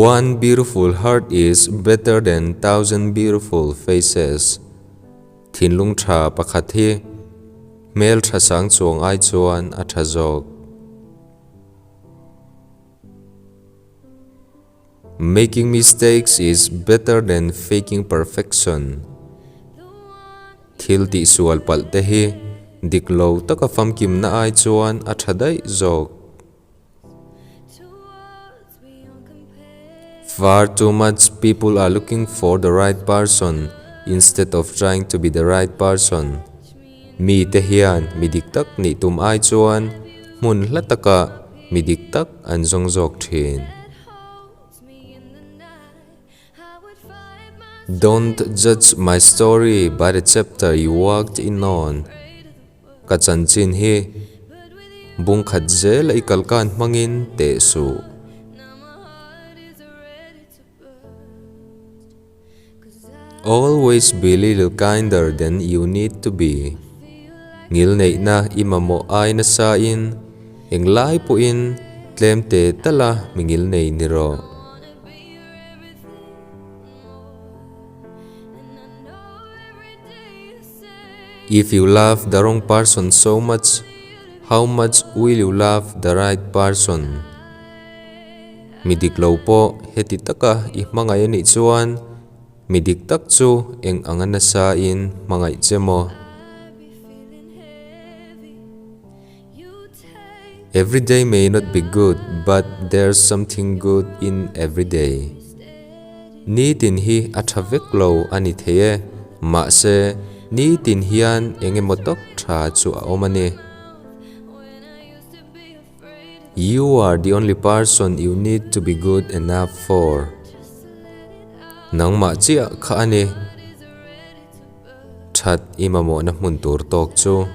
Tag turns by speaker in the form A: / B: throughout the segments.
A: One beautiful heart is better than thousand beautiful faces. Thinlung tha pakhat hi hmel tha sang chuang ai chuan a tha zawk. Making mistakes is better than faking perfection. Thil tihsual palh te hi dik lo taka famkimna ai chuan a tha daih zawk. Far too much people are looking for the right person instead of trying to be the right person. Mi te hian mi dik tak nih tum ai chuan hmun hla takah mi dik tak an zawng zawk thin. Don't judge my story by the chapter you walked in on. Ka chanchin hi bung khat zel a i kalkan hmangin teh suh. Always be little kinder than you need to be. Ngilneihna i mamawh ai nasa in englai pawhin tlem te tala mi ngilnei ni rawh. If you love the wrong person so much, how much will you love the right person? Mi dik lo pawh heti taka i hmangaih a nih chuan mi dik tak chu eng anga nasa in hmangaih che maw? Every day may not be good but there's something good in every day. Nitin hi a tha vek lo a ni thei e, mahse nitin hian eng emaw tak tha chu a awm a ni. You are the only person you need to be good enough for. Nangmah chiah kha a ni. That i mamawhna hmun tur tawk chu.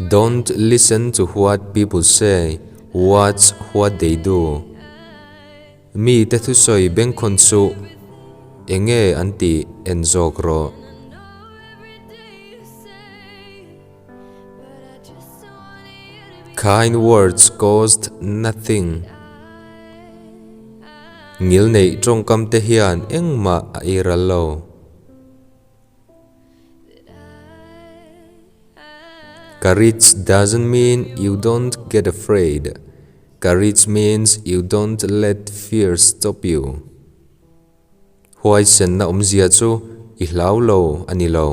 A: Don't listen to what people say, watch what they do. Mi te thusawi bengkhawn suh, enge an tih en zawk rawh. Kind words cost nothing. Ngilneih tawngkam te hian engmah a eiral lo. Courage doesn't mean you don't get afraid. Courage means you don't let fear stop you. Huaisenna awmzia chu i hlau lo a ni lo.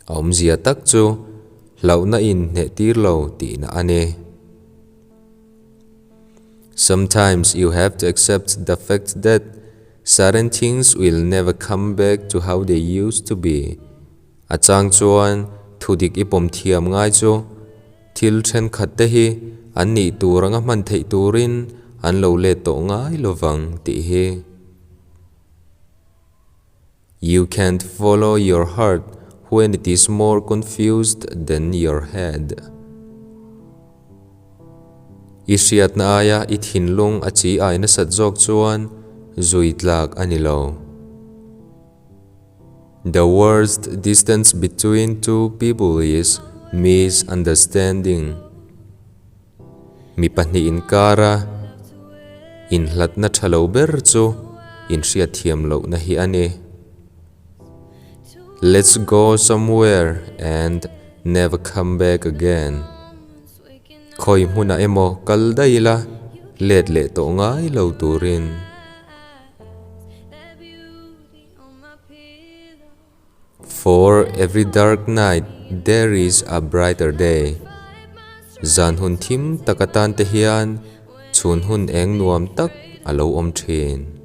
A: A awmzia tak chu hlauhna in hnehtir lo tihna a ni. Sometimes you have to accept the fact that certain things will never come back to how they used to be. A chang chuan thudik i pawm thiam ngai chu thil thenkhat te hi an nih tur anga hman theih turin an lo let tawh ngai lovang tih hi. You can't follow your heart when it is more confused than your head. I hriatna aia i thinlung a chi ai nasat zawk chuan zui tlak a ni lo. The worst distance between two people is misunderstanding. Mi pahnih inkara inhlatna tha lo ber chu inhriatthiam lohna hi a ni. Let's go somewhere and never come back again. Khawi hmunah emaw kal daih ila let leh tawh ngai lo turin. For every dark night there is a brighter day. Zan hun thim tak atan te hian chhun hun eng nuam tak a lo awm thin.